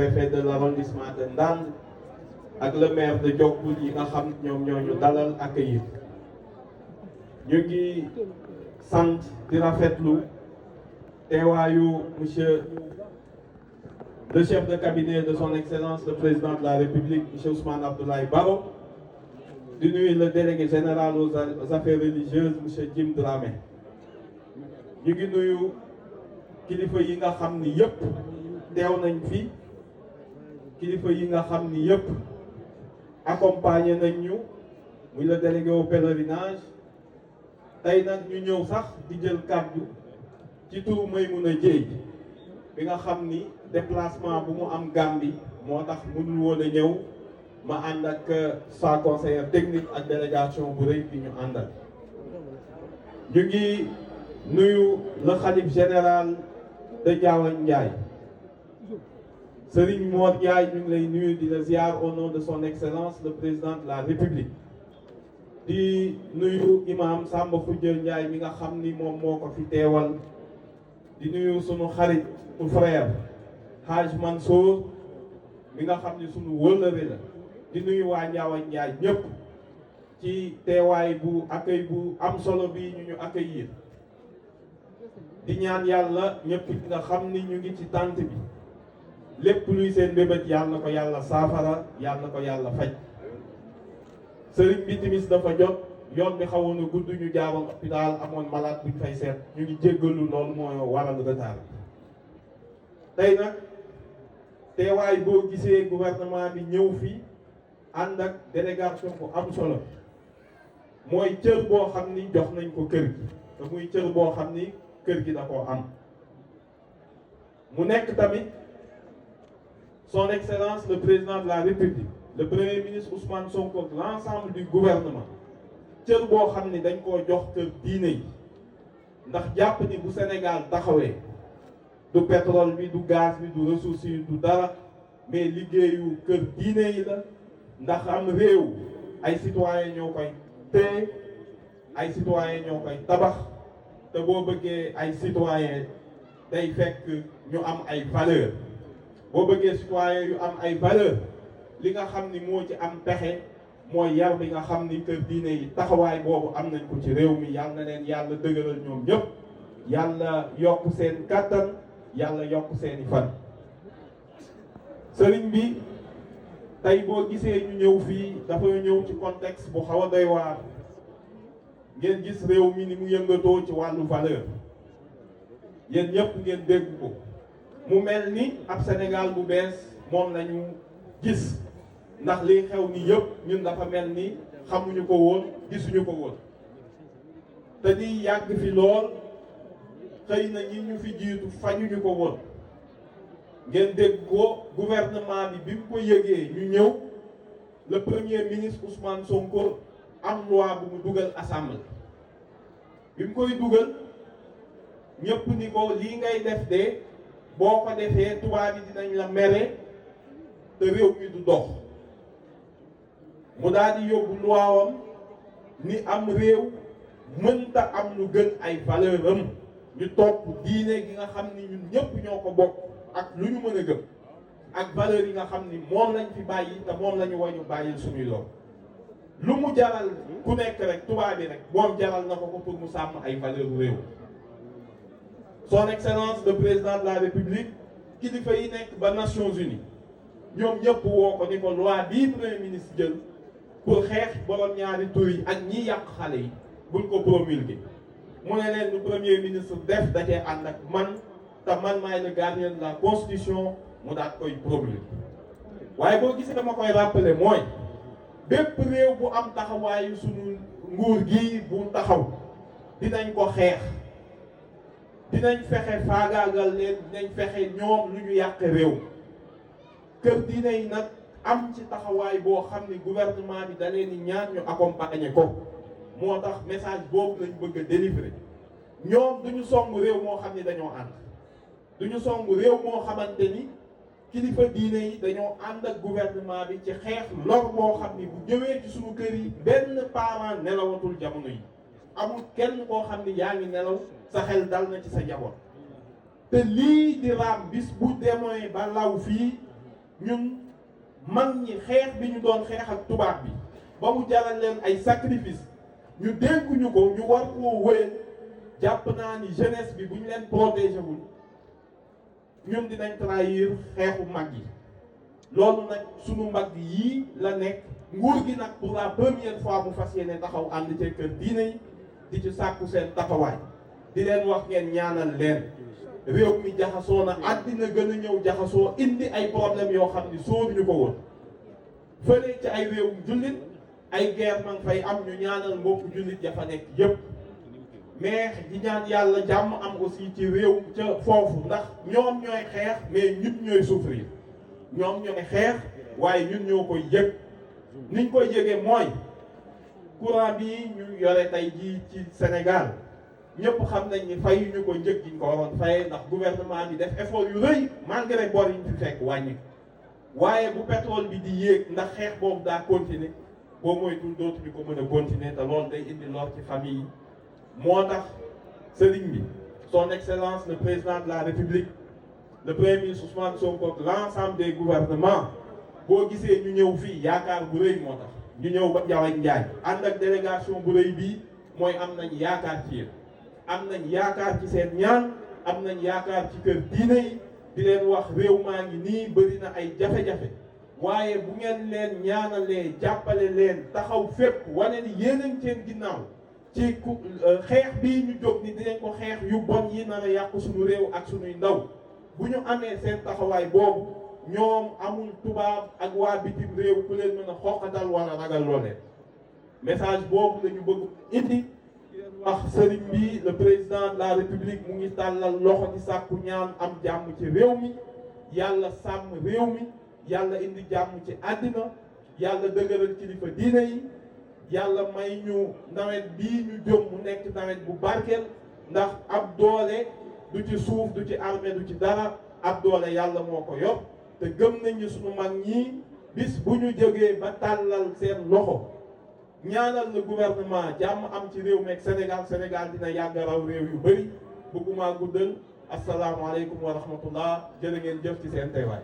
préfet de l'arrondissement de Ndande ak le maire de Diokoul yi nga xam ñoom ñoo ñu dalal accueillir ñu ngi sant di rafetlu teewaayu monsieur le chef de cabinet de son excellence le président de la république monsieur Ousmane Abdoulaye Baro di nuyu le délégué général aux affaires religieuses monsieur Jim Dramé ñu ngi nuyu kilifa yi nga xam ni yëpp teew nañ fi kilifa yi nga xam ni yëpp accompagné nañ ñu muy le délégué au pèlerinage tey nag ñu ñëw sax di jël kàddu ci turu Maymouna Dieye bi nga xam ni déplacement bu mu am Gambie moo tax mënul woon a ñëw ma ànd ak sa conseillère technique ak délégation bu rëy bi ñu àndal ñu ngi nuyu le khalife général de Diawane Ndiaye Serigne Mor Ndiaye ñu ngi lay nuyu di la ziar au nom de son excellence le président de la république di nuyu imam Samba Khoudia Ndiaye mi nga xam ni moom moo ko fi teewal di nuyu sunu xarit sunu frère Haj Mansour mi nga xam ni sunu wëllëre la di nuyu waa Diawane Ndiaye ñëpp ci teewaay bu accueil bu am solo bi ñu accueillir di ñaan yàlla ñëpp nga xam ni ñu ngi ci tànt bi lépp luy seen bébét yàlla na ko yàlla saafara yàlla na ko yàlla faj sëriñ bi timis dafa jot yoon bi xawoon na gudd ñu jaaroon hôpital amoon malade buñ fay seet ñu ngi jéggalu loolu moo waral retard tey nag teewaay boo gisee gouvernement bi ñëw fi ànd ak délégation bu am solo mooy cër boo xam ni jox nañ ko kër gi te muy cër boo xam ni kër gi da koo am mu nekk tamit son excellence le président de la république le premier ministre Ousmane Sonko l'ensemble du gouvernement cër boo xam ni dañ koo jox kër diine yi ndax jàpp ni bu Sénégal taxawee du pétrole bi du gaz bi du ressources yi du dara mais liggéeyu kër diine yi la ndax am réew ay citoyens ñoo koy téye ay citoyens ñoo koy tabax te boo bëggee ay citoyens day fekk ñu am ay valeurs boo bëggee citoyens yu am ay valeurs li nga xam ni moo ci am pexe mooy yar bi nga xam ni kër diine yi taxawaay boobu am nañ ko ci réew mi yàlla na leen yàlla dëgëral ñoom ñëpp yàlla yokk seen kàttan yàlla yokk seeni fan sëriñ bi tey boo gisee ñu ñëw fii dafa ñëw ci contexte bu xaw a doy waar ngeen gis réew mi ni mu yëngatoo ci wàllu valeur yéen ñëpp ngeen dégg ko mu mel ni ab Sénégal bu bees moom lañu gis ndax liy xew ni yëpp ñun dafa mel ni xamuñu ko woon gisuñu ko woon te di yàgg fi lool xëy na ñi ñu fi jiitu fañuñu ko woon ngeen dégg ko gouvernement bi mu ko yëgee ñu ñëw le premier ministre Ousmane Sonko am loi bu mu dugal assemblée bi mu koy dugal ñëpp ni ko lii ngay def de boo ko defee tubaab yi dinañ la mere te réew mi du dox mu daal di yóbbu luwaawam ni am réew mënta am lu gën ay valeur am ñu topp diine gi nga xam ni ñun ñëpp ñoo ko bokk ak lu ñu mën a gëm ak valeur yi nga xam ni moom lañ fi bàyyi te moom la ñu wañu bàyyil suñuy lool lu mu jaral ku nekk rek tubaab bi rek moom jaral na ko pour mu sàmm ay valeur réew son excellence le président de la république kilifa yi nekk ba Nations Unies ñoom ñëpp woo ko ni ko loi bii premier ministre jël pour xeex borom ñaari tur yi ak ñi yàq xale yi buñ ko promulguer mu ne leen lu premier ministre def da cee ànd ak man te man maay le gardien de la constitution mu daat koy promulguer waaye boo gisee dama koy rappeler mooy bépp réew bu am taxawaayu sunu nguur gi bu taxaw dinañ ko xeex dinañ fexe faagaagal leen dinañ fexe ñoom lu ñu yàq réew kër diine yi nag am ci taxawaay boo xam ni gouvernement bi da leen di ñaan ñu accompagner ko moo tax message boobu lañ bëgg a délivrer ñoom duñu song réew moo xam ni dañoo ànd duñu song réew moo xamante ni kilifa diine yi dañoo ànd ak gouvernement bi ci xeex lor boo xam ni bu ñëwee ci suñu kër yi benn parent nelawatul jamono yi amul kenn koo xam ni yaa ngi nelaw sa xel dal na ci sa njaboot te lii di raam bis bu demee ba law fii ñun mag ñi xeex bi ñu doon xeex ak tubaab bi ba mu jaral leen ay sacrifice ñu dénkuñu ko ñu war koo wéyal jàpp naa ni jeunesse bi bu ñu leen protégé wul ñun dinañ trahir xeexu mag yi. loolu nag sunu mag yii la nekk nguur gi nag pour la première fois mu fas yéene taxaw ànd ci kër diine yi di ci sàkku seen taxawaay di leen wax ngeen ñaanal leen réew mi jaxasoo na àddina gën a ñëw jaxasoo indi ay problème yoo xam ni sóoruñu ko woon fële ci ay réewum jullit ay guerre man fay am ñu ñaanal mbokku jullit ya fa nekk yépp mais di ñaan yàlla jàmm am aussi ci réew ca foofu ndax ñoom ñooy xeex mais ñun ñooy souffrir ñoom ñooy xeex waaye ñun ñoo koy yëg niñ koy yëgee mooy courant bi ñu yore tey jii ci Sénégal ñëpp xam nañ ni fayuñu ko njëg gi ñu ko waroon fayee ndax gouvernement bi def effort yu rëy malgré bor yi ñu fi fekk wàññi waaye bu pétrole bi di yéeg ndax xeex boobu daa continuer boo moytul dootuñu ko mën a continuer te loolu day indi lor ci famille yi moo tax sëriñ bi son excellence le président de la république le premier ministre Ousmane Sonko l'ensemble des gouvernements boo gisee ñu ñëw fii yaakaar bu rëy moo tax ñu ñëw ba Ndiaw ak Ndiaye ànd ak délégation bu rëy bii mooy am nañ yaakaar ci yéen am nañ yaakaar ci seen ñaan am nañ yaakaar ci kër diine yi di leen wax réew maa ngi nii bëri na ay jafe-jafe waaye bu ngeen leen ñaanalee jàppale leen taxaw fépp wane ni yéen a ngi seen ginnaaw ci xeex bii ñu jóg ni dinañ ko xeex yu bon yi nar a yàq suñu réew ak suñuy ndaw bu ñu amee seen taxawaay boobu ñoom amul tubaab ak waa bitim réew ku leen mën a xoqatal wala ragal loolee message boobu la ñu bëgg indi wax sëriñ bi le président de la république mu ngi tàllal loxo di sàkku ñaan am jàmm ci réew mi yàlla sàmm réew mi yàlla indi jàmm ci àddina yàlla dëgëral kilifa diine yi yàlla may ñu nawet bii ñu jëm mu nekk nawet bu barkeel ndax ab doole du ci suuf du ci armée du ci dara ab doole yàlla moo ko yor te gëm nañu suñu mag ñii bis bu ñu jógee ba tàllal seen loxo ñaanal le gouvernement jàmm am ci réew meeg Sénégal dina yàgg raw réew yu bëri bëgguma guddal asalaamaaleykum wa rahmatullah jërë ngeen jëf ci seen teewaay